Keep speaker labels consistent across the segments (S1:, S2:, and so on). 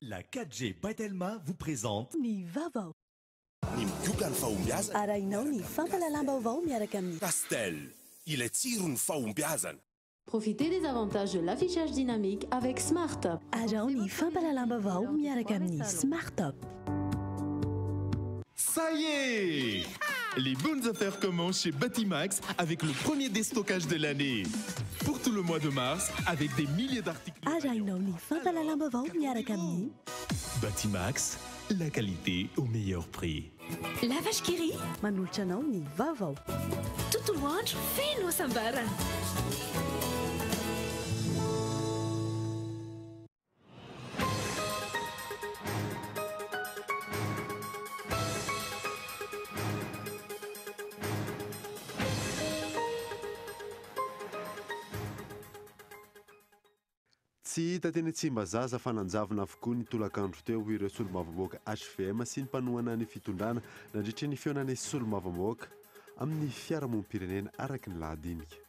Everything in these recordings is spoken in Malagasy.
S1: La 4G by Telma vous présente.
S2: Ny vaovao.
S3: Ny migoka ny fahombiazana.
S2: Arahinao ny fampahalalam-baovao miaraka amin'ny.
S3: Castel, ilay tsiron'ny fahombiazana.
S4: Profitez des avantages de l'affichage dynamique avec Smart Up.
S2: Araho ny fampahalalam-baovao miaraka amin'ny Smart Up.
S5: Ça y est! Les bonnes affaires commencent chez Batimax avec le premier déstockage de l'année. Pour tout le mois de mars, avec des milliers d'articles.
S2: Arahinao ny fampahalalam-baovao miaraka amin'ny.
S5: Batimax, la qualité au meilleur prix.
S6: La Vache qui rit.
S2: Manolotra anao ny vaovao.
S6: Tontolo andro feno hasambarana.
S7: Tsy hita teny Tsimbazaza fa nanjavona avokoa ny tolakandro teo ireo solombavambahoaka hvm sy ny mpanohana ny fitondrana nandritry ny fihaonan'ny solombavambahoaka amin'ny fiarahamonim-pirenena araka ny lahadinika.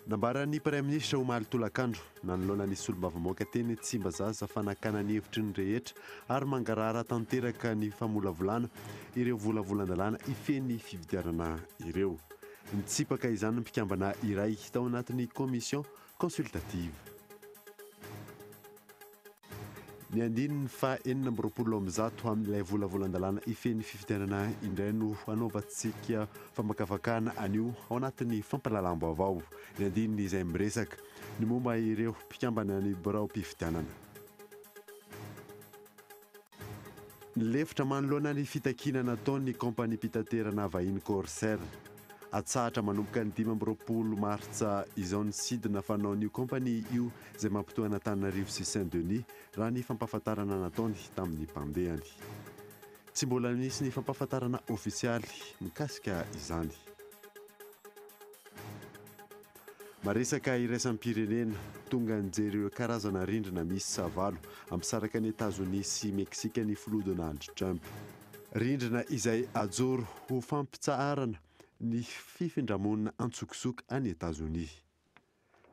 S7: Nambaran'ny Praiminisitra omaly tolakandro, nanoloana ny solombavambahoaka teny Tsimbazaza fa nakana ny hevitry ny rehetra ary mangarahara tanteraka ny famolavolana ireo volavolan-dalàna hifehy ny fifidianana ireo. Nitsipaka izany ny mpikambana iray tao anatin'ny Commission consultative. Ny andininy faha 126 amin'ilay volavolan-dalàna hifehy ny fifidianana indray no hanaovantsika famakafakana anio ao anatin'ny fampahalalam-baovao. Ny andininy izay miresaka ny momba ireo mpikambana ny biraom-pifidianana. Nilefitra manoloana ny fitakiana nataon'ny kaompaniam-pitaterana vahiny Corsair. Atsahatra manomboka ny 25 martsa izao ny sidina fanaon'io kaompania io izay mampitohy an'Antananarivo sy Saint Denis, raha ny fampahafantarana nataony tamin'ny mpandehany. Tsy mbola nisy ny fampahafantarana ofisialy mikasika izany. Maresaka iraisam-pirenena, tonga nijery ireo karazana rindrina miisa valo hampisaraka an'i Etazonia sy Meksika ny filoha Donald Trump. Rindrina izay ajoro ho fampitsaharana ny fifindramonina antsokosoko any Etazonia.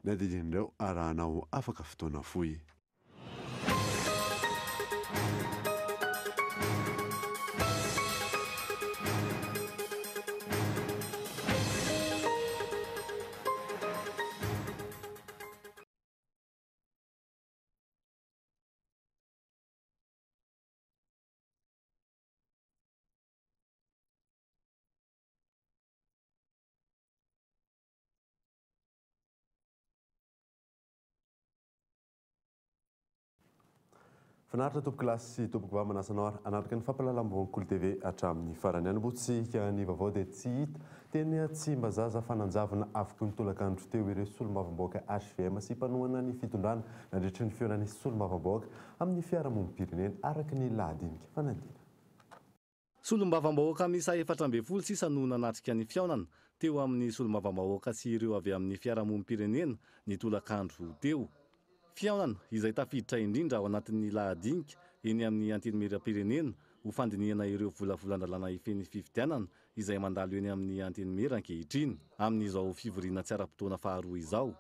S7: Ny adidin'ireo arahanao afaka fotoana fohy. Finaritra tompoko lahy sy tompoko vavy manasa anao ary hanaraka ny fampahalalam-baovao Kolo TV hatramin'ny farany. Any Ambohitsika ny vaovao dia tsy hita teny Tsimbazaza fa nanjavona avokoa ny tolakandro teo ireo solombavambahoaka hvm sy mpanohana ny fitondrana nandritry ny fihaonan'ny solombavambahoaka amin'ny fiarahamonim-pirenena araka ny lahadinika fanadina.
S8: Solombavambahoaka miisa 14 sisa no nanatrika ny fihaonana teo amin'ny solombavambahoaka sy ireo avy amin'ny fiarahamonim-pirenena ny tolakandro teo. Fihaonana izay tafiditra indrindra ao anatin'ny lahadinika eny amin'ny Antenimierampirenena ho fandinihana ireo volavolan-dalàna hifehy ny fifidianana izay mandalo eny amin'ny Antenimiera ankehitriny amin'izao fivoriana tsy ara-potoana faharoa izao.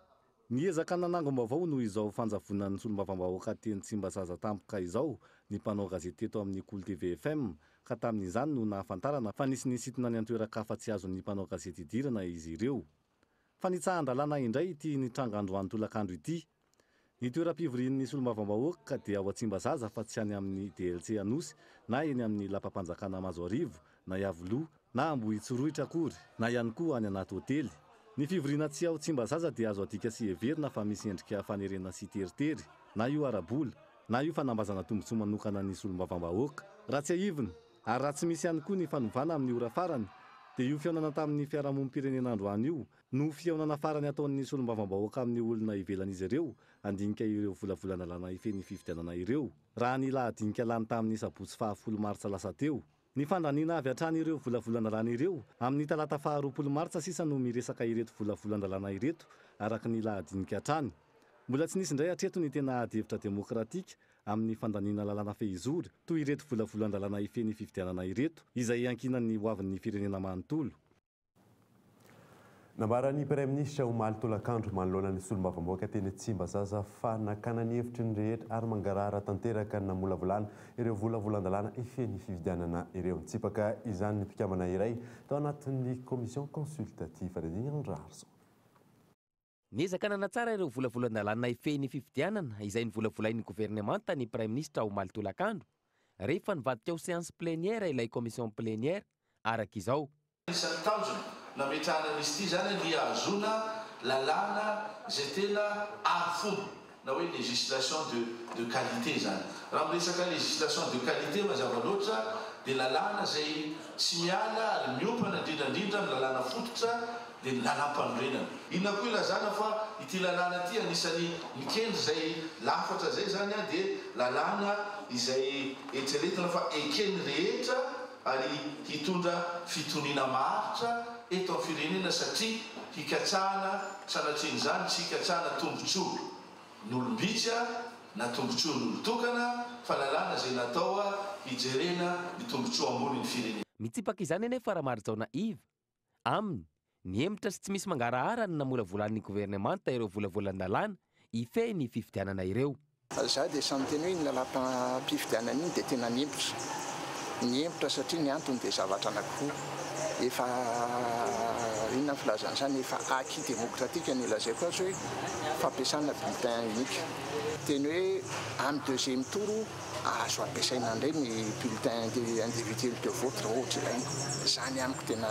S8: Niezaka nanangom-baovao noho izao fanjavonan'ny solombavambahoaka teny Tsimbazaza tampoka izao ny mpanao gazety teto amin'ny Kolo TV FM ka tamin'izany no nahafantarana fa nisy nisintona any an-toeran-kafa tsy azon'ny mpanao gazety idirana izy ireo. Fanitsahan-dalàna indray ity nitranga androany tolakandro ity. Ny toeram-pivorian'ny solombavambahoaka dia ao Tsimbazaza fa tsy any amin'ny DLC Anosy na eny amin'ny lapam-panjakana Mahazoarivo na Iavoloha na Ambohitsorohitra akory na ihany koa any anaty hotely. Ny fivoriana tsy ao Tsimbazaza dia azo adika sy heverina fa misy endrika fanerena sy teritery, na io ara-bola, na io fanambazana tombontsoa manokana ny solombavambahoaka. Raha tsiahivina, ary raha tsy misy ihany koa ny fanovana amin'ny ora farany, dia io fihaonana tamin'ny fiarahamonim-pirenena androany io no fihaonana farany ataon'ny solombavambahoaka amin'ny olona ivelan'izy ireo handinika ireo volavolan-dalàna hifehy ny fifidianana ireo, raha ny lahadinika lany tamin'ny sabotsy faha folo martsa lasa teo. Ny fandaniana avy hatrany ireo volavolan-dalàna ireo, amin'ny talata faha 20 martsa sisa no miresaka ireto volavolan-dalàna ireto, araka ny lahadinika hatrany. Mbola tsy nisy indray hatreto ny tena ady hevitra demokratika amin'ny fandaniana lalàna fehizoro toy ireto volavolan-dalàna hifehy ny fifidianana ireto, izay iankinan'ny hoavin'ny firenena manontolo.
S7: Nambaran'ny Praiminisitra omaly tolakandro manoloana ny solombavambahoaka teny Tsimbazaza fa nakana ny hevitry ny rehetra ary mangarahara tanteraka ny namolavolana ireo volavolan-dalàna hifehy ny fifidianana ireo. Nitsipaka izany ny mpikambana iray tao anatin'ny commission consultative, Reniandro Raharison.
S9: Niezaka nanatsara ireo volavolan-dalàna hifehy ny fifidianana izay novolavolain'ny governemanta ny Praiminisitra omaly tolakandro rehefa nivadika ho séance plénière ilay commission plénière araka izao.
S10: Anisan'ny tanjona nametrahana an'izy ity izany ny hahazoana lalàna izay tena arifomba na hoe législation de de qualité izany. Raha miresaka législation de qualité mazava loatra dia lalàna izay tsy miala ary miompana indrindra indrindra amin'ny lalàna fototra dia ny lalàmpanorenana. Inona koa ilazana fa ity lalàna ity anisan'ny mikendry izay lafatra izay izany dia lalàna izay eritreretina fa eken'ny rehetra ary hitondra fitoniana maharitra eto amin'ny firenena satria hikatsahana sanatrian'izany tsy hikatsahana tombotsoa n'olom-bitsy na tombotsoa n'olon-tokana fa lalàna izay natao hijerena ny tombotsoa ambony ny firenena.
S9: Mitsipaka izany anefa Ramarijaona Yves. Aminy, nihemotra sy tsy misy mangarahara ny namolavolan'ny governemanta ireo volavolan-dalàna hifehy ny fifidianana ireo.
S11: Za dia samy miteny hoe iny lalam-pifidianana iny dia tena nihemotra. Nihemotra satria ny antony dia zavatra anankiroa. Efa, inona ny filazana izany, efa acquis démocratique ny ilazaiko azy hoe fampiasana bulletin unique. Teny hoe amin'ny deuxième tour azo ampiasaina indray ny bulletin individuel de vote raha ohatra ilaina. Izany amiko tena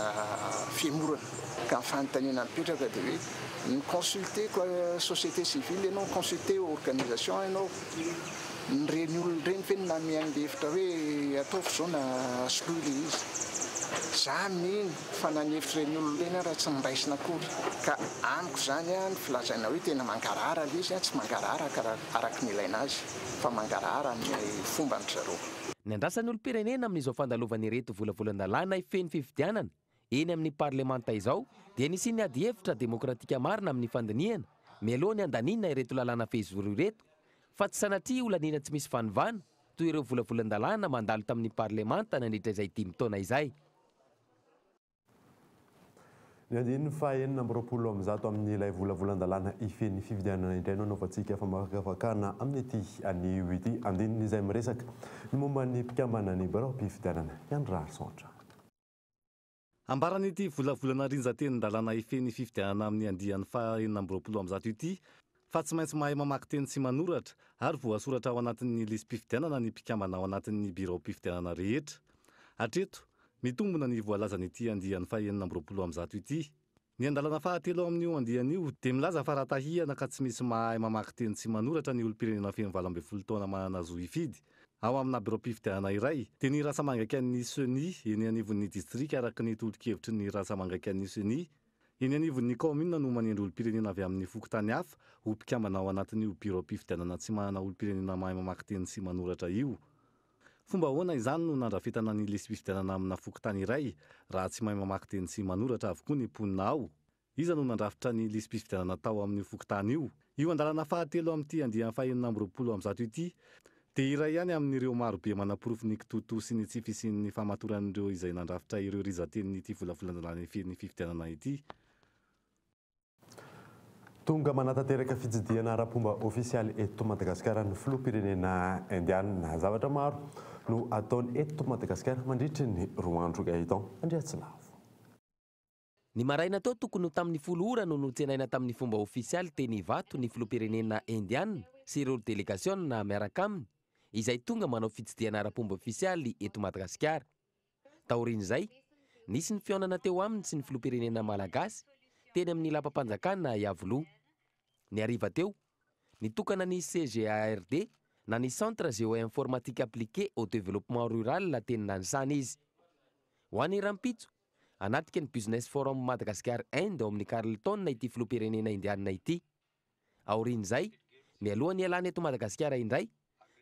S11: fihemorana. Ka ny fanontaniana mipetraka dia hoe mi-consulter société civile ianao, mi-consulter organisation ianao, ireny olona ireny ve no nanome an'ilay hevitra hoe ataovy izao na soloy ilay izy. Za mino fa na ny hevitr'ireny olona ireny ara tsy noraisina akory. Ka amiko izany ny filazaina hoe tena mangarahara ilay izy, tsy mangarahara araka ny ilaina azy fa mangarahara amin'ny fomban-dry zareo.
S9: Ny andrasan'ny olom-pirenena amin'izao fandalovan'ireto volavolan-dalàna hifehy ny fifidianana eny amin'ny parlemanta izao dia nisian'ny adihevitra demokratika marina amin'ny fandinihana mialoha ny handaniana ireto lalàna fehizoro ireto fa tsy sanatria holaniana tsy misy fanovana toy ireo volavolan-dalàna mandalo tamin'ny parlemanta nandritra izay dimy taona izay.
S7: Ny andininy faha-126 amin'ilay volavolan-dalàna hifehy ny fifidianana indray no anaovantsika famakafakana amin'ity anio ity. Andininy izay miresaka ny momba ny mpikambana ny biraom-pifidianana. Ihany Raharison hatrany.
S8: Ambaran'ity volavolana rinjatenin-dalàna hifehy ny fifidianana amin'ny andiany faha-126 ity fa tsy maintsy mahay mamaky teny sy manoratra ary voasoratra ao anatin'ny lisi-pifidianana ny mpikambana ao anatin'ny biraom-pifidianana rehetra. Hatreto, mitombina ny voalazan'ity andiany faha-126 ity. Ny andalana fahatelo amin'io andiany io dia milaza fa raha tahihana ka tsy misy mahay mamaky teny sy manoratra ny olom-pirenena feno 18 taona manana zo hifidy ao amina biraom-pifidianana iray dia ny rantsamangaikan'ny Ceni eny anivon'ny distrika araka ny tolo-kevitry ny rantsamangaikan'ny Ceni Eny anivon'ny kaominina no manendry olom-pirenena avy amin'ny fokontany hafa ho mpikambana ao anatin'io biraom-pifidianana tsy manana olom-pirenena mahay mamaky teny sy manoratra io. Fomba ahoana izany no nandrafetana ny lisi-pifidianana amina fokontany iray raha tsy mahay mamaky teny sy manoratra avokoa ny mponina ao? Iza no nandrafitra ny lisi-pifidianana tao amin'io fokontany io? Io andalana fahatelo amin'ity andiany faha-126 ity dia iray ihany amin'ireo marobe manaporofo ny kitoatoa sy ny tsy fisian'ny fahamatoran'ireo izay nandrafitra ireo rijan-tenin'ity volavolan-dalàna hifehy ny fifidianana ity.
S7: Tonga manatanteraka fitsidihana ara-pomba ofisialy eto Madagasikara ny filoham-pirenena indianina. Zavatra maro no ataony eto Madagasikara mandritry ny 2 andro. Gaëtan Andriatsilavo.
S9: Ny maraina teo tokony ho tamin'ny 10 ora no notsenaina tamin'ny fomba ofisialy teny Ivato ny filoham-pirenena indiana sy ireo delegasiona miaraka aminy izay tonga manao fitsidihana ara-pomba ofisialy eto Madagasikara. Taorian'izay, nisy ny fihaonana teo aminy sy ny filoham-pirenena malagasy teny amin'ny lapam-panjakana Iavoloha. Ny hariva teo, nitokana ny CGARD na ny Centre Géo-Informatique Appliqué au Développement Rural teny Nanisana izy. Ho an'ny rahampitso, hanatrika ny Business Forum Madagascar Inde ao amin'ny Carlton ity filoham-pirenena indianina ity. Aorian'izay, mialoha ny hialany eto Madagasikara indray,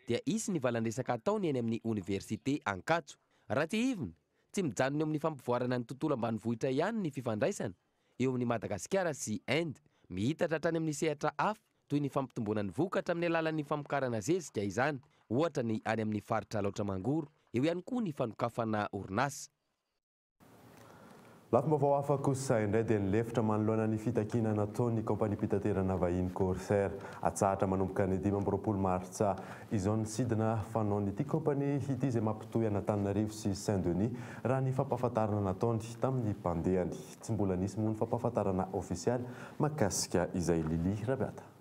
S9: dia hisy ny valandresaka ataony eny amin'ny oniversite Ankatso. Raha tsiahivina, tsy mijanona eo amin'ny fampivoarana ny tontolo ambanivohitra ihany ny fifandraisana eo amin'i Madagasikara sy Inde. Miitatra hatrany amin'ny sehatra hafa toy ny fampitomboana ny vokatra amin'ny alalan'ny famokarana zezika izany, ohatra ny any amin'ny faritra Alaotra Mangoro, eo ihany koa ny fanokafana orinasa.
S7: Lafim-baovao hafa kosa indray dia nilefitra manoloana ny fitakiana nataon'ny kaompaniam-pitaterana vahiny Corsair. Atsahatra manomboka ny 25 martsa izao ny sidina fanaon'ity kaompania ity izay mampitohy an'Antananarivo sy Saint Denis raha ny fampahafantarana nataony tamin'ny mpandehany. Tsy mbola nisy moa ny fampahafantarana ofisialy mahakasika izay. Lily Rabiata.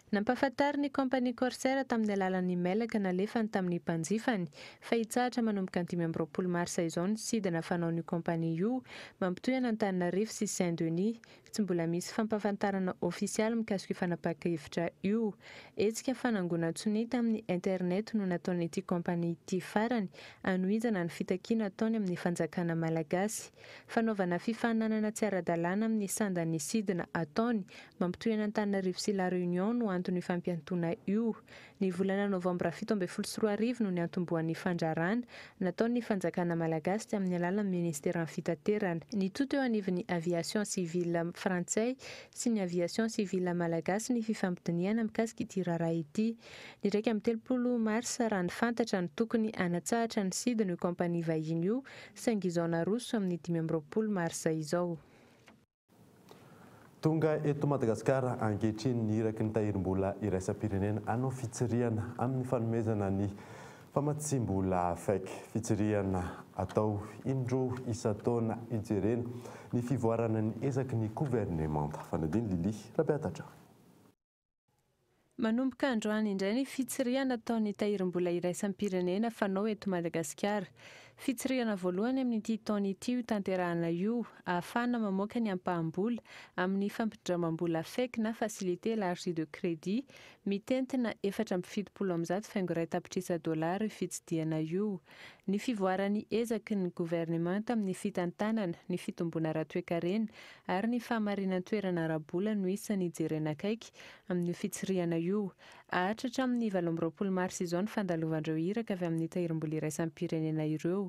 S12: Nampahafantarin'ny kaompania Corsair tamin'ny alalan'ny mailaka nalefany tamin'ny mpanjifany fa hitsahatra manomboka ny 25 marsa izao ny sidina fanaon'io kaompania io mampitohy an'Antananarivo sy Saint Denis. Tsy mbola misy fampahafantarana ofisialy mikasika io fanapahan-kevitra io. Hetsika fanangonan-tsonia tamin'ny internet no nataon'ity kaompania ity farany hanohizana ny fitakiana ataony amin'ny fanjakana malagasy. Fanaovana fifaninanana tsy ara-dalàna amin'ny sandan'ny sidina ataony mampitohy an'Antananarivo sy La Réunion no anton'io fampiantoana io. Ny volana novambra 2017 no niantombohan'ny fandrarana nataon'ny fanjakana malagasy tamin'ny alalan'ny ministeran'ny fitaterana. Nitohy teo anivon'ny aviation civile frantsay sy ny aviation civile malagasy ny fifampidinihana mikasika ity raharaha ity. Ny 31 marsa raha ny fantatra no tokony hanatsahatra ny sidina io kaompania vahiny io saingy izao naroso amin'ny 25 marsa izao.
S7: Tonga eto Madagasikara ankehitriny ny iraky ny tahirim-bola iraisam-pirenena hanao fitsirihana amin'ny fanomezana ny famatsiam-bola FEC. Fitsirihana atao indroa isan-taona hijerena ny fivoarana ny ezaky ny governemanta. Fanadino Lily Rabeatatra.
S12: Manomboka androany indray ny fitsirihana ataon'ny tahirim-bola iraisam-pirenena fanao eto Madagasikara. Fitsirihana voalohany amin'ity taona ity io tanterahana io, ahafahana mamoaka ny ampaham-bola amin'ny fampindramam-bola FEC na Facilité Élargie de Crédit mitentina 174.1 tapitrisa dolara io fitsidihana io. Ny fivoaran'ny ezaky ny governemanta amin'ny fitantanana, ny fitomboana ara-toekarena ary ny fahamarinan-toerana ara-bola no isan'ny jerena akaiky amin'io fitsirihana io. Haharitra hatramin'ny 28 marsa izao ny fandalovan'ireo iraka avy amin'ny tahirim-bola iraisam-pirenena ireo.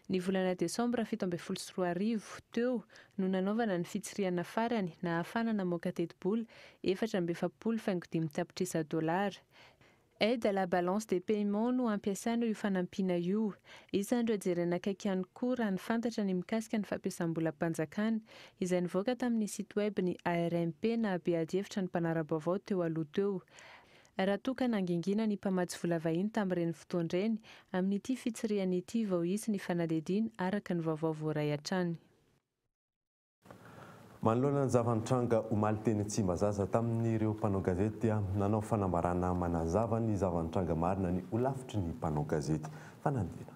S12: Ny volana desambra 2017 teo no nanaovana ny fitsirihana farany nahafahana namoaka tetibola 44,5 tapitrisa dolara. Aide à la balance des paiements no ampiasaina io fanampiana io. Isan'ireo jerena akaiky ihany koa raha ny fantatra ny mikasika ny fampiasam-bolam-panjakana izay nivoaka tamin'ny site web ny ARMP na be adihevitra ny mpanara-baovao teo aloha teo. Raha toa ka nangingina ny mpamatsy vola vahiny tamin'ireny fotoana ireny, amin'ity fitsirihana ity vao hisy ny fanadihadiana araka ny vaovao voaray hatrany.
S7: Manoloana ny zava-nitranga omaly teny Tsimbazaza tamin'ireo mpanao gazety dia nanao fanambarana manazava ny zava-nitranga marina ny holafitry ny mpanao gazety. Fanandina.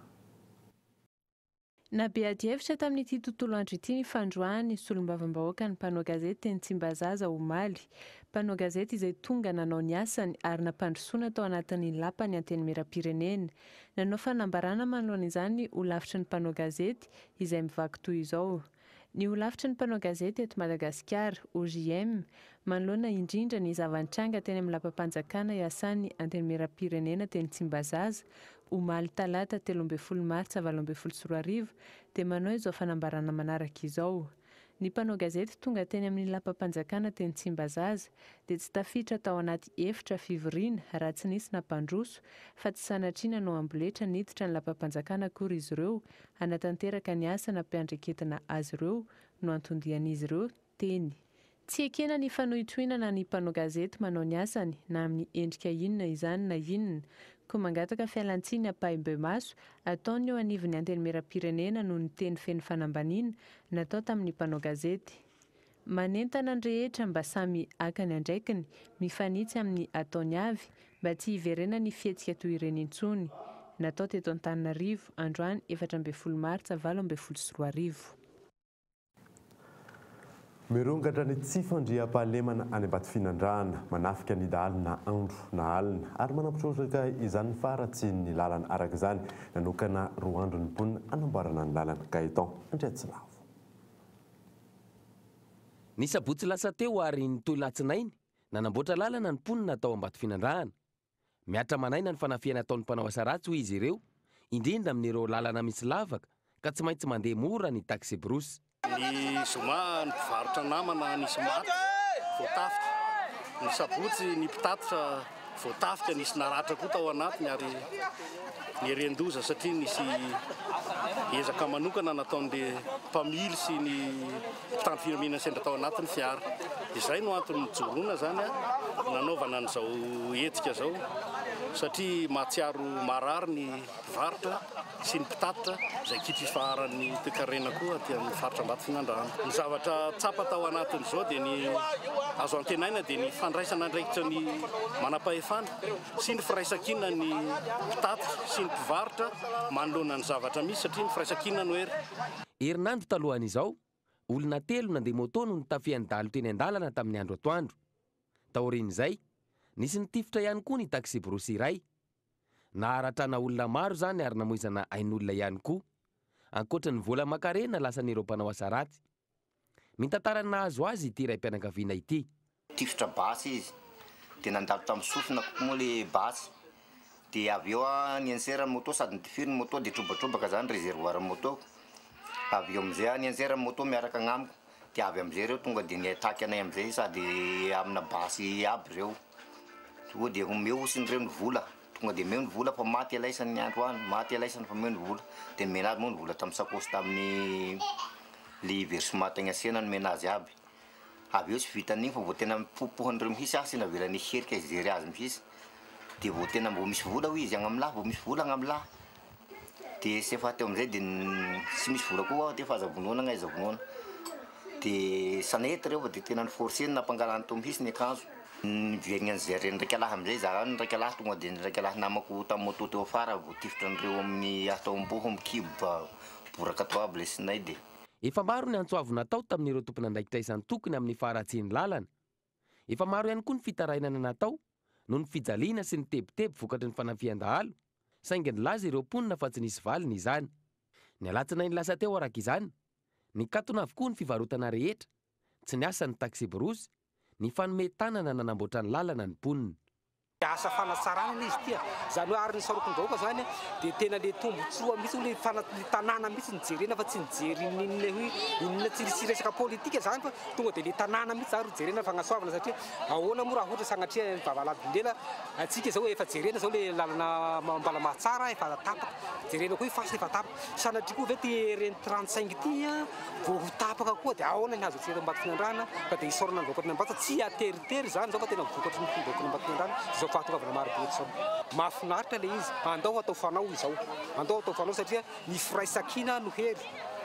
S12: Na be adihevitra tamin'ity tontolo andro ity ny fandroahany solombavambahoaka ny mpanao gazety teny Tsimbazaza omaly. Mpanao gazety izay tonga nanao ny asany ary nampandrosoana tao anatin'ny lapan'ny antenimieram-pirenena. Nanao fanambarana manoloana izany ny holafitry ny mpanao gazety izay mivaky toy izao. Ny holafitry ny mpanao gazety eto Madagasikara, OJM, manoloana indrindra ny zava-nitranga teny amin'ny lapam-panjakana iasan'ny antenimieram-pirenena teny Tsimbazaza omaly talata 13 martsa 2018 dia manao izao fanambarana manaraka izao. Ny mpanao gazety tonga teny amin'ny lapam-panjakana teny Tsimbazaza dia tsy tafiditra tao anaty efitra fivoriana raha tsy nisy nampandroso fa tsy sanatria nanao amboletra niditra ny lapam-panjakana akory izy ireo hanatanteraka ny asa nampiandraiketina azy ireo no anton-dian'izy ireo teny. Tsy ekena ny fanohitohinana ny mpanao gazety manao ny asany na amin'ny endrika inona izany na inona, koa mangataka fialantsiny ampahibemaso ataony eo anivon'ny antenimieram-pirenena noho ny teny feno fanambaniana natao tamin'ny mpanao gazety. Manentana ny rehetra mba samy haka ny andraikiny mifanitsy amin'ny ataony avy mba tsy hiverenan'ny fihetsika toy ireny intsony. Natao teto Antananarivo androany 14 martsa 2018.
S7: Mirongatra ny tsy fandriampahalemana any Ambatofinandrahana, manafika ny dahalo na andro na alina ary manampitrotraka izany faharatsian'ny lalana. Araka izany, nanokana 2 andro ny mponina hanamboarana ny lalana. Gaëtan Andriatsilavo.
S9: Ny sabotsy lasa teo ary nitohy latsinainy, nanamboatra lalana ny mponina tao Ambatofinandrahana. Miatra manaina ny fanafihana ataon'ny mpanao asa ratsy hoy izy ireo, indrindra amin'ireo lalana misy lavaka ka tsy maintsy mandeha mora ny taxi-brousse.
S8: Ny zoma ny mpivarotra namana nisy maty voatafika, ny sabotsy ny mpitatitra
S13: voatafika, nisy naratra koa tao anatiny ary nieren-doza satria nisy ezaka manokana nataon'le mpamily sy ny mpitandro filaminana sendra tao anatin'ny fiara. Izay no antony nijoroana izany nanaovana an'izao hetsika izao satria mahatsiaro marary ny mpivarotra sy ny mpitatitra izay kitro ifaharan'ny toekarena koa aty amin'ny faritra Ambatofinandrahana. Ny zavatra tsapa tao anatin'izao dia ny azo antenaina dia ny fandraisana andraikitra ny manam-pahefana sy ny firaisankinan'ny mpitatitra sy ny mpivarotra manoloana ny zavatra misy satria ny firaisankina no hery.
S9: Herinandro talohan'izao, olona telo nandeha moto no notafihan'ny dahalo teny an-dalana tamin'ny andro atoandro. Taorian'izay, nisy nitifitra ihany koa ny taksiborosy iray. Naharatrana olona maro izany ary namoizana ain'olona ihany koa. Ankoatra ny vola aman-karena lasan'ireo mpanao asa ratsy. Mitantara ny nahazo azy ity raim-pianakaviana ity.
S14: Tifitra basy izy dia nandalo tamin'ny sofina koa moa le basy dia avy eo aho nianjera ny moto sady nitifiriny ny moto dia trobatrobaka zany reservoir ny moto-ko, avy eo amizay aho nianjera ny moto miaraka agnamiko dia avy amizay reo tonga dia ni-attaque anay amizay sady amina basy aby reo. Tonga dia omeo hosiny reo ny vola, tonga dia omeo ny vola fa maty alaisany ny andro any, maty alaisany fa omeo ny vola, dia nomena azy moa ny vola tamin'ny sakaosy tamin'ny le versement tagny asena nomena azy aby, avy eo tsy vitan'igny fa vao tena mipopohan'ireo mihitsy aho tsy navelany hiherika hijery azy mihitsy, dia vao tena mbô misy vola hoy izy agny amin'lah, vao misy vola agny amin'lah, dia sy efa teo amizay dia tsy misy vola koa aho dia fa aza vonoana agny aiza vonoana, dia sanety reo fa dia tena ni-forcer-ny nampangalany teo mihitsy ny akanjo. Niverigna nijery ny raika lahy amizay za, ny raika lahy tonga de ny raika lahy namako tam moto teo afara voatifitra an'ireo amin'ny atao amboho am kibo fa boraka tao aby le sinay de.
S9: Efa maro ny antso avo natao tamin'ireo tompon'andraikitra isan-tokony amin'ny faharatsian'ny lalana. Efa maro ihany koa ny fitarainana natao noho ny fijaliana sy ny tebiteby vokatry ny fanafihan-dahalo, saingy nilaza ireo mponina fa tsy nisy valiny izany. Ny alatsinainy lasa teo araka izany, nikatona avokoa ny fivarotana rehetra, tsy niasa ny taksiborosy, Nifanome tanana nanamboatra ny lalana ny mponina.
S15: Asa fanatsarana anie izy ity a! Izany hoe ary ny sarokim-bahoaka izany dia tena le tombotsoa mihitsy hoe le fana- le tanàna mihitsy no jerena fa tsy mijery n'inona hoe inona tsy tsy resaka politika izany fa tonga dia le tanàna mihitsy izany ro jerena fagnasoavana satria ahoana moa raha ohatra sagnatria ny vavaladin-dela antsika izao efa jerena izao le lalana Ambalamahatsara efa tapaka, jerena koa Ifasy efa tapaka, sanatria koa ve ity RN 35 ity a! Vao ho tapaka koa dia ahoana ny hazo antsika eto Ambatofinandrahana fa dia isaorana ny vahoakan'Ambato tsy ateritery izany izao fa tena vokatry ny vahoakan'Ambatofinandrahana izao fahatongavana maro be eto izao. Mahafinaritra ilay izy, andao atao fanao izao, andao atao fanao satria ny firaisankina no hery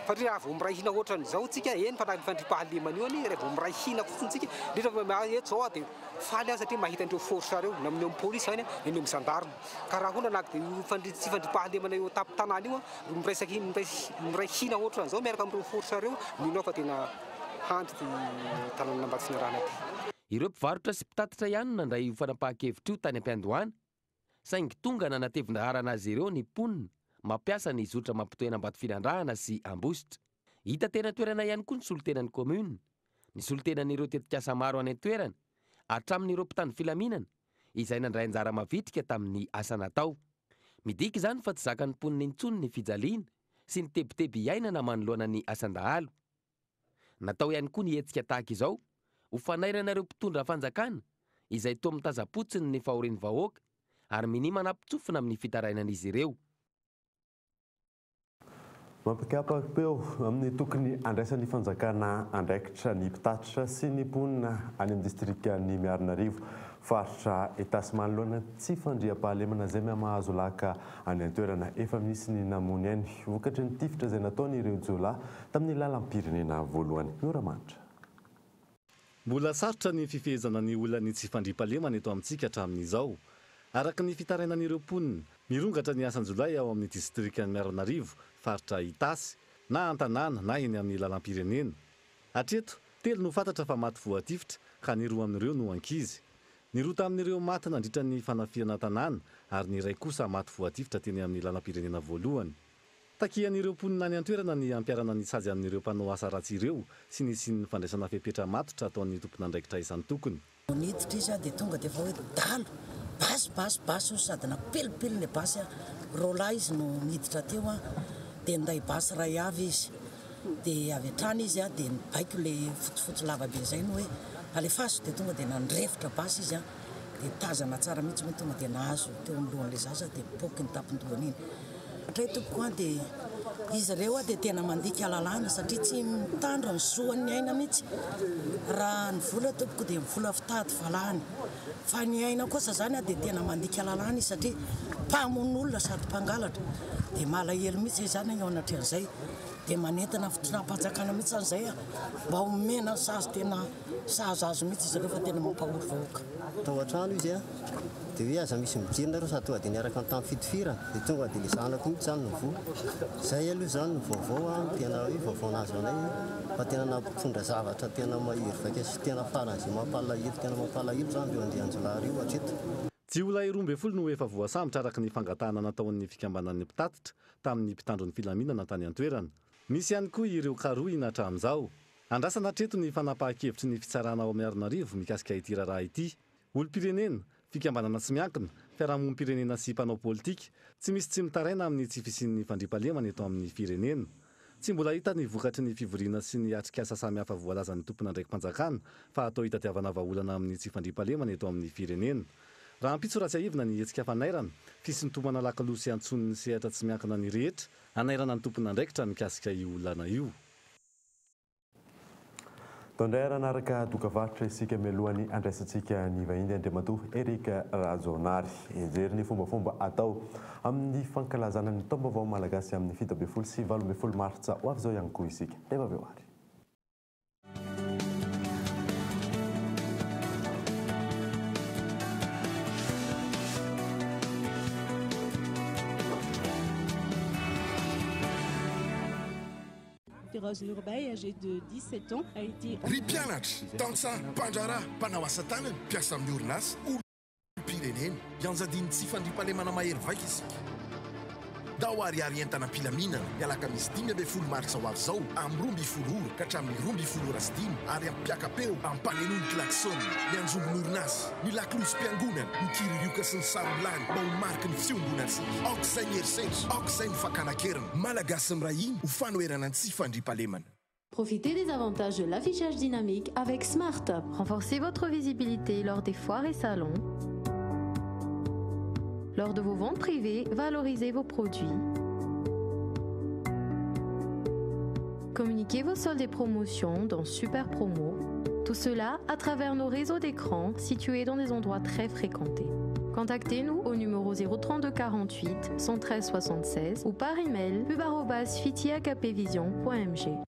S15: satria raha vao miray hina ohatran'izao tsika, eny fa na ny fandriampahalemana io anie raha vao miray hina fotsiny tsika, indrindra fa eto izao aho dia faly aho satria mahita an'ireo force ireo na amin'ny eo amin'ny polisy izany na eo amin'ny gendarme. Ka raha ahoana na dia io tsy fandriampahalemana eo an-tampon-tanàna io no miray hina ohatran'izao miaraka amin'ireo force ireo, mino aho fa tena handry ity tanànan'Ambatonirana ity.
S9: Ireo mpivarotra sy mpitatitra ihany no nandray io fanapahan-kevitra io tany am-piandohana, saingy tonga nanatevin-daharana azy ireo ny mponina mampiasa ny zotra mampitohy an'Ambatofinandrahana sy Ambositra. Hita teny an-toerana ihany koa ny solontenan'ny kaominina, ny solontenan'ireo tetikasa maro any an-toerana, hatramin'ireo mpitandro filaminana izay nandray anjara mavitrika tamin'ny asa natao. Midika izany fa tsy zakan'ny mponina intsony ny fijaliana sy ny tebiteby iainana manoloana ny asan-dahalo. Natao ihany koa ny hetsika tahaka izao ho fanairana ireo mpitondra fanjakana izay toa mitazam-potsiny ny fahorian'ny vahoaka ary minia manampin-tsofina amin'ny fitarainan'izy ireo.
S7: Mampikapa-peo amin'ny tokony handraisan'ny fanjakana andraikitra ny mpitatitra sy ny mponina any amin'ny distrikan'i Miarinarivo, faritra Itasy manoloana ny tsy fandriampahalemana izay mihamahazo laka any an-toerana. Efa misy ny namoy ainy vokatry ny tifitra izay nataon'ireo jiolahy tamin'ny lalam-pirenena voalohany. Mioramanitra.
S8: Mbola sarotra ny fifehezana ny olan'ny tsy fandriampahalemana eto amintsika hatramin'izao. Araka ny fitarainan'ireo mponina, mirongatra ny asan-jiolahy ao amin'ny distrikan'i Miarinarivo, faritra Itasy, na an-tanàna na eny amin'ny lalam-pirenena. Hatreto, telo no fantatra fa maty voatifitra ka ny roa amin'ireo no ankizy. Ny roa tamin'ireo maty nandritra ny fanafihana tanàna ary ny iray kosa maty voatifitra teny amin'ny lalam-pirenena voalohany. Takian'ireo mponina any an-toerana ny hampiharana ny sazy amin'ireo mpanao asa ratsy ireo sy ny hisian'ny fandraisana fepetra matotra ataon'ny tompon'andraikitra isan-tokony.
S16: Vao niditra izy dia tonga dia efa hoe dalo, basy, basy, basy hozy sady napilipily ilay basy, roalahy izy no niditra teo dia ninday basy iray avy izy, dia avy hatrany izy dia nibaiko ilay fotsifotsy lava be izay ny hoe alefaso dia tonga dia nandrefotra basy izy. Dia tazana tsara mihitsy moa tonga dia nahazo teo amin'ny lohan'ilay zaza dia mipoaka iny tampon-dohany iny. Hatreto tompoko an dia izy ireo dia tena mandika lalàna satria tsy mitandro ny zoan'ny aina mihitsy. Raha ny vola tompoko dia ny vola fitady valahany fa ny aina kosa izany dia tena mandika lalàna izy satria mpamono olona sady mpangalatra. Dia malahelo mihitsy izany eo anatrehan'izay. Dia manentana ny fitondram-panjakana mihitsy izany izay mba homena ny sazy tena Sahaza azy mihitsy izy ireo fa tena mampahory vahoaka.
S17: Tao an-trano izy dia hoe aza misy mijery nareo sady tonga dia niaraka tamin'ny fitifirana dia tonga dia ilay zanako mihitsy izany no voa. Izay aloha izany no vaovao an, tena hoe vaovao nahazo anay fa tena nampitondra zavatra tena mahery vaika sy tena faran'izay mampalahelo tena mampalahelo izany ireo andian-jiolahy ireo hatreto.
S8: Jiolahy 12 no efa voasambotra araka ny fangatahana nataon'ny fikambanan'ny mpitatitra tamin'ny mpitandro ny filaminana tany an-toerana. Misy ihany koa ireo karohina hatramin'izao. Andrasana hatreto ny fanapahan-kevitry ny fitsarana ao Miarinarivo mikasika ity raharaha ity. Olom-pirenena, fikambanana tsy miankina, fiarahamonim-pirenena sy mpanao politika, tsy misy tsy mitaraina amin'ny tsy fisian'ny fandriampahalemana eto amin'ny firenena. Tsy mbola hita ny vokatry ny fivoriana sy ny atrikasa samihafa voalazan'ny tompon'andraiki-panjakana fa atao hitadiavana vahaolana amin'ny tsy fandriampahalemana eto amin'ny firenena. Rahampitso raha tsiahivina ny hetsika fanairana, fisintomana lakolosy antsoin'ny sehatra tsy miankina ny rehetra hanairana ny tompon'andraikitra mikasika io olana io.
S7: Tao indray ary hanaraka dokavarotra isika mialohan'ny handraisantsika ny vahiny Andriamatoa Eric Rajaonary. Hijery ny fombafomba atao amin'ny fankalazana ny taom-baovao malagasy amin'ny 17 sy 18 martsa ho avy izao ihany koa isika. Rehefa avy eo ary.
S18: Firoz Noorbhai, âgé de 17 ans, a été...
S3: Ry mpianatra, tantsaha, mpandraharaha, mpanao asa tanana, mpiasa amin'ny orinasa, olom-pirenena, ianjadian'ny tsy fandriampahalemana mahery vaika isika. Ndao hariary entana am-pilaminana ny alakamisy 15 martsa ho avy izao amin'ny 12 ora ka hatramin'ny 12 ora sy dimy ary hampiaka-peo ampanenoy ny klaxon, ny anjombon'orinasa, ny lakolosim-piangonana, ny kiririoka sy ny sarom-bilany mba ho mariky ny fiombonantsika. Aoka izay ny herisetra, aoka izay ny fakana an-keriny. Malagasy miray hina ho fanoherana ny tsy fandriampahalemana.
S4: Profitez des avantages de l'affichage dynamique avec SmartUp. Renforcez votre visibilité lors des foires et salons. Lors de vos ventes privées, valorisez vos produits. Communiquez vos soldes et promotions dans Super Promo. Tout cela à travers nos réseaux d'écrans situés dans des endroits très fréquentés. Contactez-nous au numéro 032 48 113 76 ou par email pub@fitiakpvision.mg.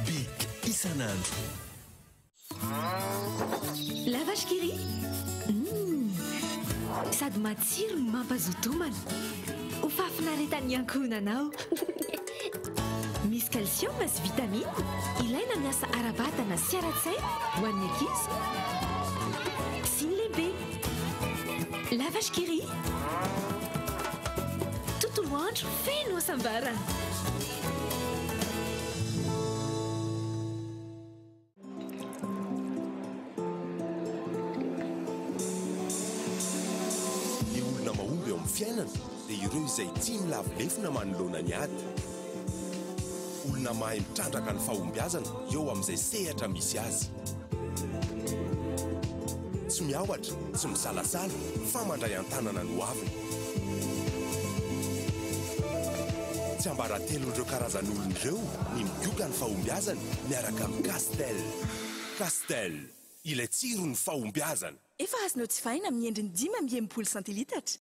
S1: Bic isan'andro.
S6: La vache qui rit? Mmh. Sady matsiro no mampazoto homana. Ho fahafinaretan'ny ankohonanao. Misy calcium sy vitamine ilaina miasa ara-batana sy ara-tsaina ho an'ny ankizy sy ny lehibe. La vache qui rit? Tontolo andro feno hasambarana.
S3: Ny olona mahomby eo amin'ny fiainana dia ireo izay tia milavo lefona manoloana ny ady. Olona mahay mitrandraka ny fahombiazana eo amin'izay sehatra misy azy. Tsy miahotra, tsy misalasala fa mandray an-tanana ny hoaviny. Tsiambaratelon'ireo karazan'olona ireo ny migoka ny fahombiazany miaraka amin'ny Castel. Castel, ilay tsiron'ny fahombiazana.
S6: Efa azonao jifaina amin'ny endriny 65 centilitatra.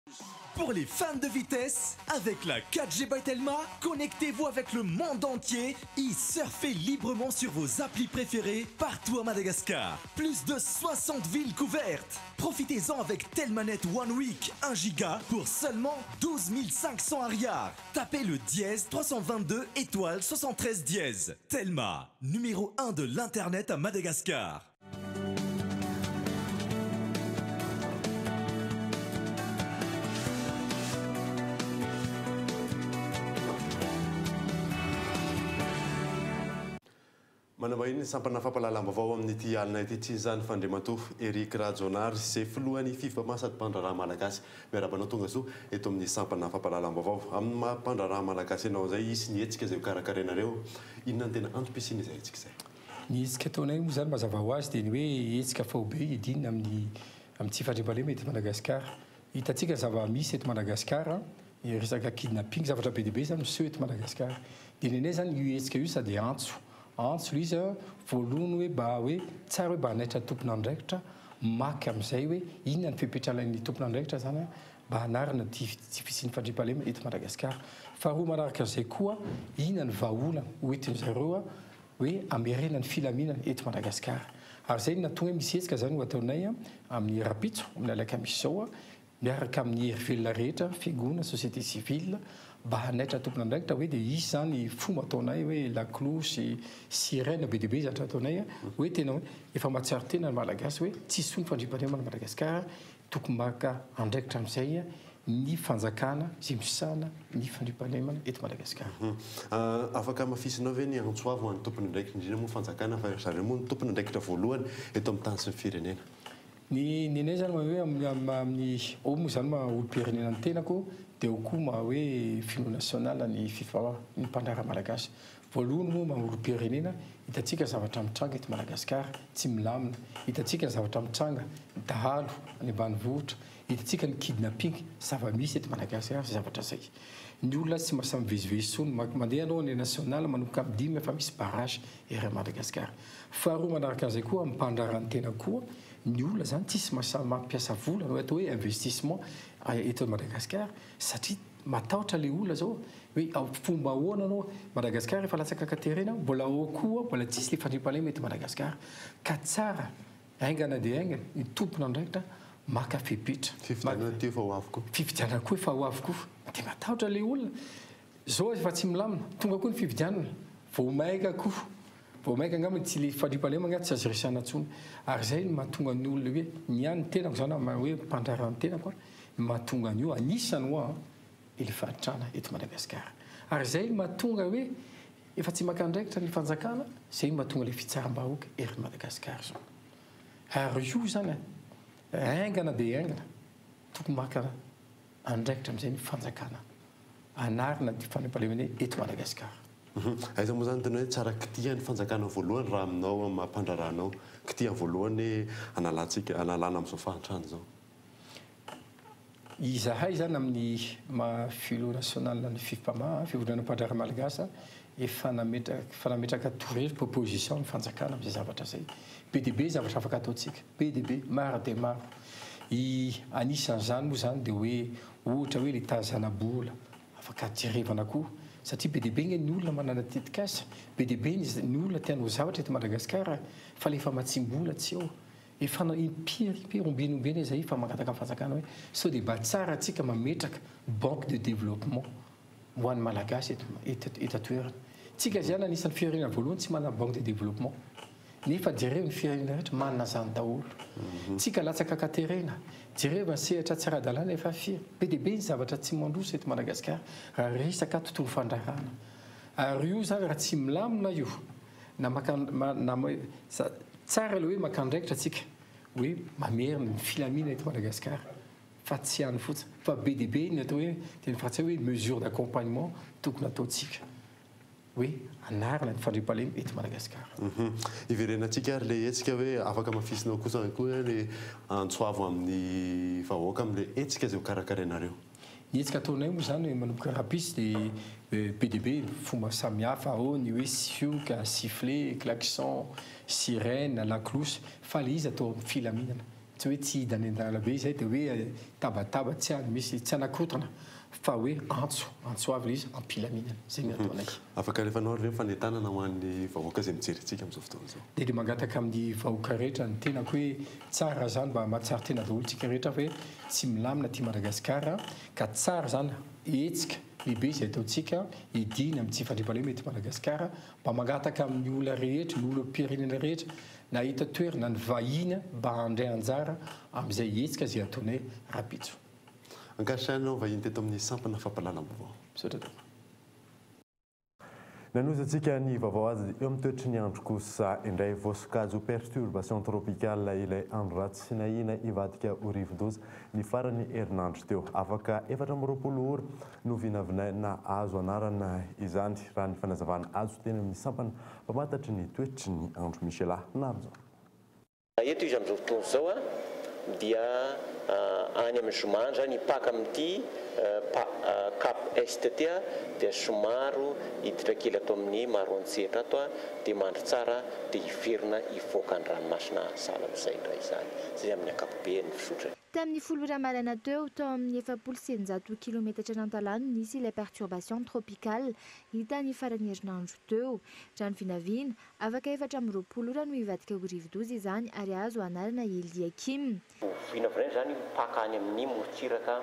S1: Pour les fans de vitesse, avec la 4G by Telma, connectez-vous avec le monde entier et surfez librement sur vos applis préférées partout à Madagascar. Plus de 60 villes couvertes. Profitez-en avec Telmanet One Week 1 giga pour seulement 12 500 ariary. Tapez le dièse 322 étoile 73 dièse. Telma, numéro 1 de l'internet à Madagascar.
S7: Manambahiny ny sampana fampahalalam-baovao amin'ity alina ity tsy izany fa Andriamatoa Eric Rajaonary izay filohan'ny Fivmpama sady mpandraharaha malagasy. Miarahaba anao tongasoa eto amin'ny sampana fampahalalam-baovao. Amin'ny maha mpandraharaha malagasy anao izay, hisy ny hetsika izay hokarakarainareo. Inona no tena antom-pisian'izay hetsika izay?
S19: Ny hetsika ataonay moa izany mazava ho azy dia ny hoe hetsika faobe hiadiana amin'ny amin'ny tsy fandriampahalemana eto Madagasikara. Hitantsika ny zava-misy eto Madagasikara, ny resaka kidnapping, zavatra be dia be izany miseho eto Madagasikara. Dia ny anay izany io hetsika io sady antso, antso ilay izy voalohany hoe mba hoe tsara hoe mba hanaitra ny tompon'andraikitra maka amin'izay hoe inona ny fepetra alain'ny tompon'andraikitra izany mba hanarina ity tsy fisian'ny fandriampahalemana eto Madagasikara. Faharoa manaraka an'izay koa, inona ny vahaolana hoentin-dry zareo hoe hamerena ny filaminana eto Madagasikara. Ary izay no nahatonga hoe misy hetsika izany ho ataonay amin'ny rahampitso, amin'ny alakamisy izao, miaraka amin'ny hery velona rehetra, fiangonana, société civile, mba hanaitra tompon'andraikitra hoe dia hisy izany fomba ataonay hoe lakolosy, sirène, be dia be zavatra ataonay hoe tena hoe efa mahatsiaro tena ny Malagasy hoe tsisy intsony fandriampahalemana Madagasikara, tokony maka andraikitra amin'izay ny fanjakana izay misahana ny fandriampahalemana eto Madagasikara.
S7: Afaka hamafisinao ve ny antso avo ho an'ny tompon'andraikitra, indrindra moa fanjakana fa ry zareo moa no tompon'andraikitra voalohany eto amin'ny tany sy ny firenena?
S19: Ny nenay zany maha hoe amin'ny ao moa zany maha olom-pirenena ny tenako dia ao koa maha hoe filoha national ny fifa ny mpandraharaha malagasy. Voalohany moa maha olom-pirenena hitantsika ny zavatra mitranga eto Madagasikara tsy milamina, hitantsika ny zavatra mitranga ny dahalo any ambanivohitra, hitantsika ny kidnapping zava-misy eto Madagasikara izay zavatra izay. Ny olona tsy mahasahy mivezivezy intsony, mandeha ianao any national manomboka amin'ny dimy efa misy barrage eran'i Madagasikara. Faharoa manaraka an'izay koa amin'ny mpandraharaha ny tena koa, ny olona izany tsisy mahasahy mampiasa vola na atao hoe investissement eto Madagasikara satria matahotra ilay olona izao hoe fomba ahoana anao Madagasikara efa latsaka an-katerena mbola ao koa mbola tsisy ilay fandriampahalemana eto Madagasikara ka tsara haingana dia haingana ny tompon'andraikitra maka fepetra.
S7: Fifidianana ity efa ho avy koa.
S19: Fifidianana koa efa ho avy koa dia matahotra ilay olona izao efa tsy milamina tonga koa ny fifidianana vao maika koa Vao mainka angamba tsy le fandriampahalemana angaha tsy azo resahana intsony. Ary izay no mahatonga ny olona hoe ny ahy ny tenako izany amin'ny maha hoe mpandraharaha ny tenako an, ny mahatonga an'io anisany hoa an, ilay fahantrana eto Madagasikara. Ary izay no mahatonga hoe efa tsy maka andraikitra ny fanjakana, izay no mahatonga ilay fitsaram-bahoaka ery Madagasikara izao. Ary io izany an, haingana dia haingana tokony maka andraikitra amin'izay ny fanjakana hanarina ity fandriampahalemana eto Madagasikara.
S7: Aiza moa izany tena hoe tsara kitihany fanjakana voalohany raha aminao amin'ny maha mpandraharaha anao, kitihany voalohany hoe hanalantsika hanalana amin'izao fahantrana izao?
S19: Izahay izany amin'ny maha filoha national ny Fivmpama, Fivondronana Mpandraharaha Malagasy, efa nametraka efa nametraka torohevitra, proposition amin'ny fanjakana amin'izay zavatra izay. Be dia be zavatra afaka ataontsika, be dia be, maro dia maro. I anisan'izany moa izany dia hoe ohatra hoe ilay tazana-bola, afaka jerevana koa satria be dia be nge ny olona manana tetikasa, be dia be ny olona te hanao zavatra eto Madagasikara fa le famatsiam-bola tsy eo. Efa impiry impiry, ombieny ombieny izahay efa mangataka amin'ny fanjakana hoe sao dia mba tsara antsika mametraka banque de développement ho an'ny Malagasy eto eto an-toerana. Tsika izany anisan'ny firenena voalohany tsy manana banque de développement. Nefa jereo ny firenena rehetra manana izany daholo. Tsika latsaka an-katerena. Jereo ny sehatra tsy ara-dalàna efa firy. Be dia be ny zavatra tsy mandroso eto Madagasikara raha resaka tontolo fandraharahana. Ary io izany raha tsy milamina io na maka na tsara ilay hoe maka andraikitra tsika hoe mamerina ny filaminana eto Madagasikara fa tsy any fotsiny fa be dia be ny atao hoe teny frantsay hoe mesure d'accompagnement tokony ataontsika. hoe anarina ny fandriampahalemana eto Madagasikara.
S7: Hiverenantsika ary ilay hetsika hoe afaka hamafisinao kosa ihany koa ny antso avo amin'ny vahoaka amin'ilay hetsika izay hokarakarainareo.
S19: Ny hetsika ataonay moa izany manomboka rahampitso dia be dia be ny fomba samihafa, ao ny hoe sioka, sifflet, klaxon, sirène, lakolosy fa ilay izy atao amin'ny filaminana. Tsy hoe tsy hidina any an-dalabe izay dia hoe tabataba tsy any misy tsy hanakorontana fa hoe antso, antso avo ilay izy am-pilaminana. Izay no ataonay.
S7: Afaka alefanao ary ve ny fanentanana ho an'ny vahoaka izay mijery antsika amin'izao fotoana izao?
S19: Dia dia mangataka amin'ny vahoaka rehetra ny tenako hoe tsara izany mba mahatsiaro tena daholo tsika rehetra hoe tsy milamina aty Madagasikara ka tsara izany hetsika lehibe izay ataontsika hidiana amin'ny tsy fandriampahalemana eto Madagasikara mba mangataka amin'ny olona rehetra, ny olom-pirenena rehetra na eto an-toerana ny vahiny mba handray anjara amin'izay hetsika izay ataonay rahampitso.
S7: Ankasitrahanao vahiny teto amin'ny sampana fampahalalam-baovao.
S19: Misaotra tompoko.
S7: Nanohizantsika ny vaovao azy eo amin'ny toetry ny andro kosa indray voasokajy ho perturbation tropicale ilay andro ratsy nahina hivadika ho rivodoza ny faran'ny herinandro teo. Afaka 24 ora no vinavinaina azo anarana izany raha ny fanazavana azo teny amin'ny sampana mpamantatry ny toetry ny andro Michela Narizao.
S20: Raha eto izy amin'izao fotoana izao dia any amin'ny zoma any izany hipaka amin'ity Cap Est ity dia somaro hiditra kely ato amin'ny Maroantsetra ato dia mandry tsara dia hiverina hivoaka ny ranomasina sahala amin'izay indray izany. Izay amin'ny ankapobeny ny fizotrany.
S21: Tamin'ny 10 ora maraina teo, tao amin'ny 640 kilometatra an'Antalaha no nisy ilay perturbation tropicale hita ny faran'ny herinandro teo. Raha ny vinavina, afaka 24 ora no hivadika ho rivodoza izany ary hahazo anarana Eliakim.
S20: Ho vinavinaina izany hipaka any amin'ny morontsiraka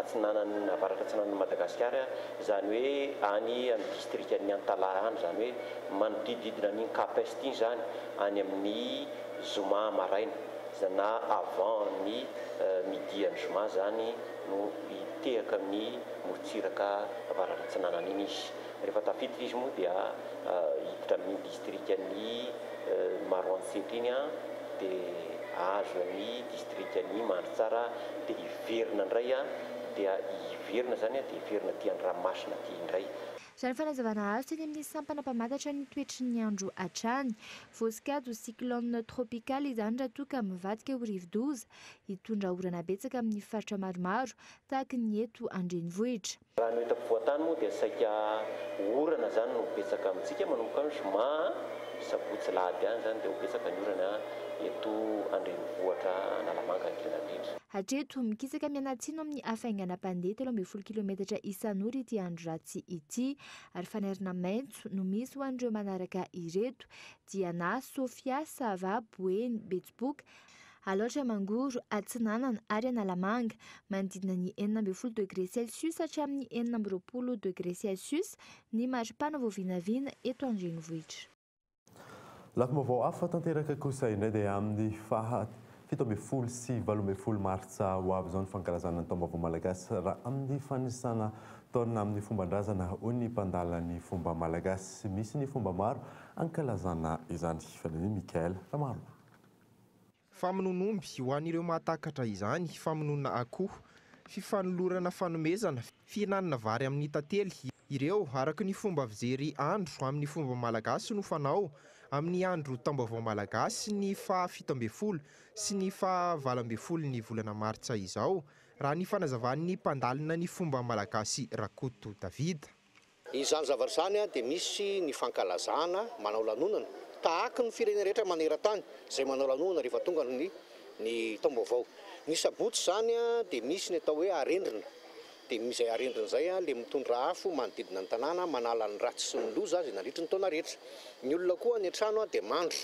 S20: atsinanana, avaratra atsinanan'i Madagasikara, izany hoe any amin'ny distrikan'i Antalaha any, izany hoe manodidididina an'iny Cap Est iny izany, any amin'ny zoma maraina. Na avant ny midi an'ny zoma zany no hitehaka amin'ny morontsiraka avaratra atsinanana iny izy. Rehefa tafiditra izy moa dia hiditra amin'iny distrikan'i Maroantsetra iny dia hahazo an'ny distrikan'i Mandritsara dia hiverina indray dia hiverina zany dia hiverina aty an-dranomasina aty indray.
S21: Raha ny fanazavana azo teny amin'ny sampana mpamantatra ny toetry ny andro hatrany, voasokajy ho cyclone tropical izany raha toa ka mivadika ho rivodoza, hitondra orana betsaka amin'ny faritra maromaro, tahaka ny eto an-drenivohitra.
S20: Raha ny eto ampovoan-tany moa dia saika orana izany no betsaka amintsika manomboka amin'ny zoma, sabotsy, lahady any izany dia ho betsaka ny orana eto an-drenivohitra Analamanga indrindra indrindra.
S21: Hatreto, mikisaka mianatsimo amin'ny hafainganam-pandeha 13 kilometatra isan'ora ity andro ratsy ity, ary fanairana maitso no misy ho an'ireo manaraka ireto, Diana, Sofia, Sava, Boeny, Betsiboka, Alaotra Mangoro, Atsinanana ary Analamanga. Manodidina ny 16 degré celsius hatramin'ny 26 degré celsius ny maripana vao vinavina eto an-drenivohitra.
S7: Lafim-baovao hafa tanteraka kosa indray dia amin'ny faha 17 sy 18 martsa ho avy izao ny fankalazana ny taom-baovao malagasy raha amin'ny fanisana taona amin'ny fomban-drazana hoy ny mpandala ny fomba malagasy. Misy ny fomba maro ankalazana izany. Fanirian'i Mickaël Ramarolahy.
S22: Famonoan'omby ho an'ireo mahatakatra izany, famonoana akoho, fifanolorana fanomezana, fihinanana vary amin'ny tantely, ireo araka ny fomba fijery andro amin'ny fomba malagasy no fanao amin'ny andro taom-baovao malagasy ny faha 17 sy ny faha 18 ny volana martsa izao, raha ny fanazavan'ny mpandalina ny fomba malagasy Rakoto David.
S23: Izany zavatra izany dia misy ny fankalazana manao lanonana tahaky ny firenena rehetra maneran-tany izay manao lanonana rehefa tonga ny ny taom-baovao. Ny sabotsy izany dia misy ny atao hoe arendrina. Dia izay arendrina izay ilay mitondra afo manodidina ny tanàna manala ny ratsy sy ny loza izay nandritry ny taona rehetra. Ny olona koa any an-trano dia mandro.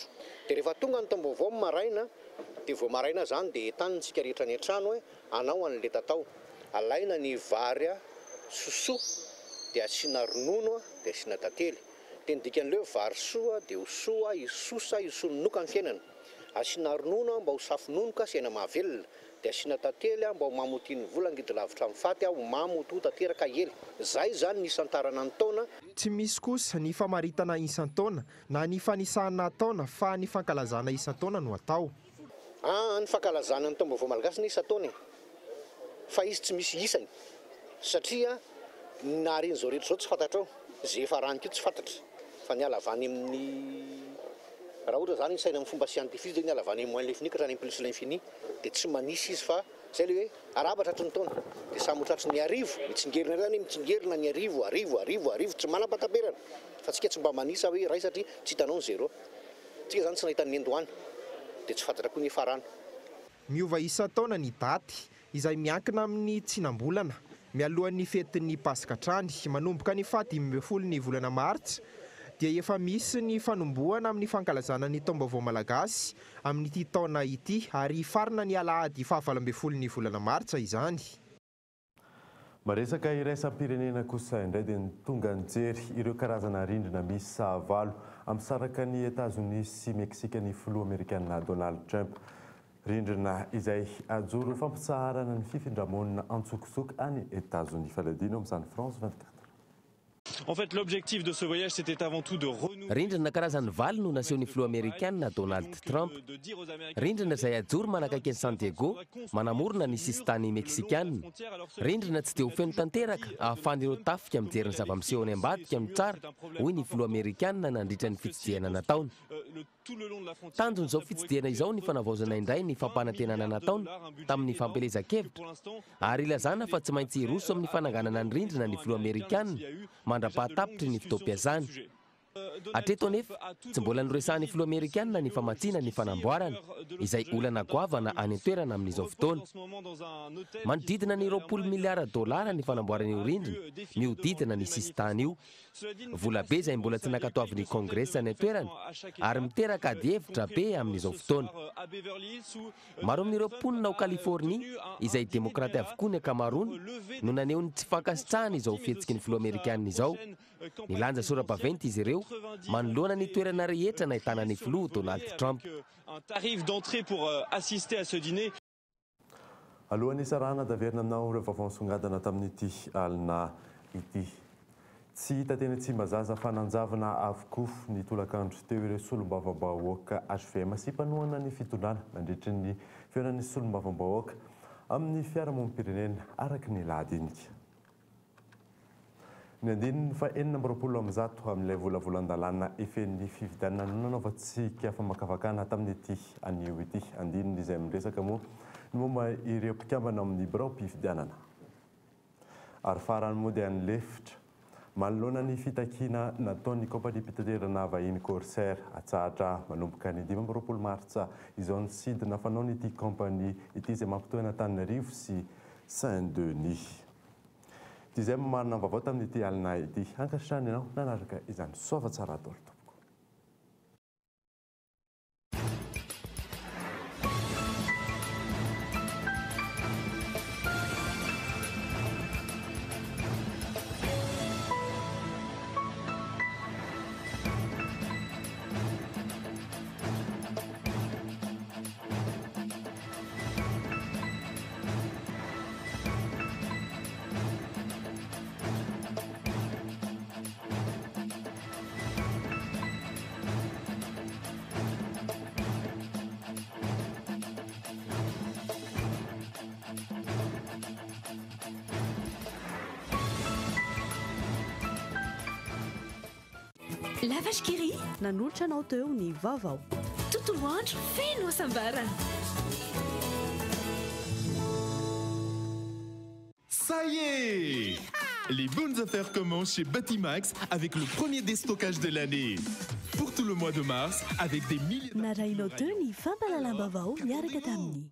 S23: Dia rehefa tonga ny taom-baovao ny maraina dia vao maraina izany dia entanina isika rehetra any an-trano hoe hanao an'ilay tatao. Alaina ny vary sosoa dia asiana ronono dia asiana tantely. Dia ny dikan'ilay hoe vary soa dia ho soa, hisosa, hisononoka ny fiainana. Asiana ronono mba ho safononoka sy aina mahavelona. Dia asiana tantely mba ho mamy ho tian'ny vola, ngidy lavitra amin'ny faty, ho mamy ho to tanteraka ela. Izay izany ny isantarana ny taona.
S22: Tsy misy kosa ny famaritana isan-taona na ny fanisana taona fa ny fankalazana isan-taona no atao.
S23: Aa ny fankalazana ny taom-baovao malagasy anie isan-taona e! Fa izy tsy misy isany satria ny naharian'izao rehetra izao tsy fantatrao, izay efa rany koa tsy fantatra fa ny halavany amin'ny raha ohatra izany isaina amin'ny fomba siantifika dia ny halavany amin'ny moins l'infini ka hatrany amin'ny plus l'infini dia tsy manisy izy fa izay ilay hoe arahaba tratry ny taona dia samy ho tratry ny arivo, mitsingerina indray izany hoe mitsingerina ny arivo, arivo, arivo, arivo tsy manam-pahataperana fa tsika tsy mba manisa hoe iray satria tsy hitanao ny zéro. Tsika zany tsy nahita ny niandohana dia tsy fantatra koa ny hiafarana.
S22: Miova isan-taona ny daty, izay miankina amin'ny tsinam-bolana, mialohan'ny fetin'ny Paska hatrany. Manomboka ny faha 15 ny volana martsa dia efa misy ny fanombohana amin'ny fankalazana ny taom-baovao malagasy amin'ity taona ity ary hifarana ny alahady faha 18 ny volana martsa izany.
S7: Maresaka iraisam-pirenena kosa indray dia ny tonga nijery ireo karazana rindrina miisa 8 amisaraka an'i Etazonia sy Meksika ny filoha amerikana Donald Trump. Rindrina izay ajoro fampitsaharana ny fifindra-monina antsokosoko any Etazonia. Fanadino amin'izany France 24.
S2: En fait, l'objectif de ce voyage, c'était avant tout de renouveler.
S9: Rindrina karazany valo no nasehon'ny filoha amerikanina Donald Trump. Rindrina izay ajoro manakaiky an'i San Diego, manamorona ny sisintany meksikana. Rindrina tsy dia ho feno tanteraka ahafahan'ireo tafika mijery ny zava-miseho any ambadika no tsara, hoy ny filoha amerikanina nandritra ny fitsidihana nataony. Tanjon'izao fitsidihana izao ny fanavaozana indray ny fampanantenana nataony tamin'ny fampielezan-kevitra ary ilazana fa tsy maintsy hiroso amin'ny fananganana ny rindrina ny filoha amerikanina mandra-pahatapitry ny fotoam-piasany. Hatreto anefa, tsy mbola noresahan'ny filoha amerikanina ny famatsiana ny fanamboarana, izay olana goavana any an-toerana amin'izao fotoana. Manodidina ny 20 miliara dolara ny fanamboarana io rindrina mihodidina ny sisintany io. Volabe izay mbola tsy nankatoavin'ny Kongresy any an-toerana ary miteraka adihevitra be amin'izao fotoana. Maro amin'ireo mponina ao Californie, izay demokraty avokoa ny ankamaroany, no naneho ny tsy fankasitrahany izao fihetsiky ny filoha amerikanina izao. Nilanja sora-baventy izy ireo manoloana ny toerana rehetra nahitana ny filoha Donald Trump.
S2: Un tarif d'entrée pour assister à ce dîner.
S7: Alohan'ny hisarahana dia averina aminao ireo vaovao nisongadina tamin'ity alina ity. Tsy hita teny Tsimbazaza fa nanjavona avokoa ny tolakandro teo ireo solombavambahoaka hvm sy mpanohana ny fitondrana nandritry ny fihaonan'ny solombavambahoaka amin'ny fiarahamonim-pirenena araka ny lahadinika. Ny andininy faha-166 amin'ilay volavolan-dalàna efen'ny fifidianana no nanaovantsika famakafakana tamin'ity anio ity. Andininy izay miresaka moa ny momba ireo mpikambana ao amin'ny biraom-pifidianana. Ary farany moa dia nilefitra manoloana ny fitakiana nataon'ny kaompaniam-pitaterana vahiny Corsair atsahatra manomboka ny 25 martsa izao ny sidina fanaon'ity kaompania ity izay mampitohy an'Antananarivo sy Saint-Denis. Dia izay marina ny vaovao tamin'ity alina ity. Ankasitrahana ianao nanaraka izany. Soava tsara daholo tompoko.
S6: La Vache qui rit.
S5: Nanolotra anao teo ny vaovao.
S6: Tontolo andro feno hasambarana.
S10: Ça y est! Les bonnes affaires commencent chez Batimax avec le premier déstockage de l'année. Pour tout le mois de mars, avec des milliers
S5: Narahinao teo ny fampahalalam-baovao miaraka tamin'ny.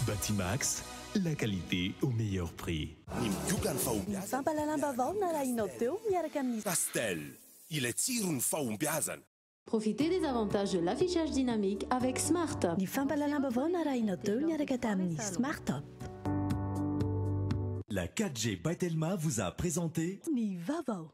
S10: Batimax, la qualité au meilleur prix.
S3: Ny migoka ny
S5: Ny
S3: fahombiazana.
S5: fampahalalam-baovao narahinao teo miaraka amin'ny.
S3: Castel, ilay tsiron'ny fahombiazana.
S4: Profitez des avantages de l'affichage dynamique avec Smart Up.
S5: Ny fampahalalam-baovao narahinao teo niaraka tamin'ny Smart Up.
S1: La 4G by Telma vous a présenté
S5: Ny vaovao.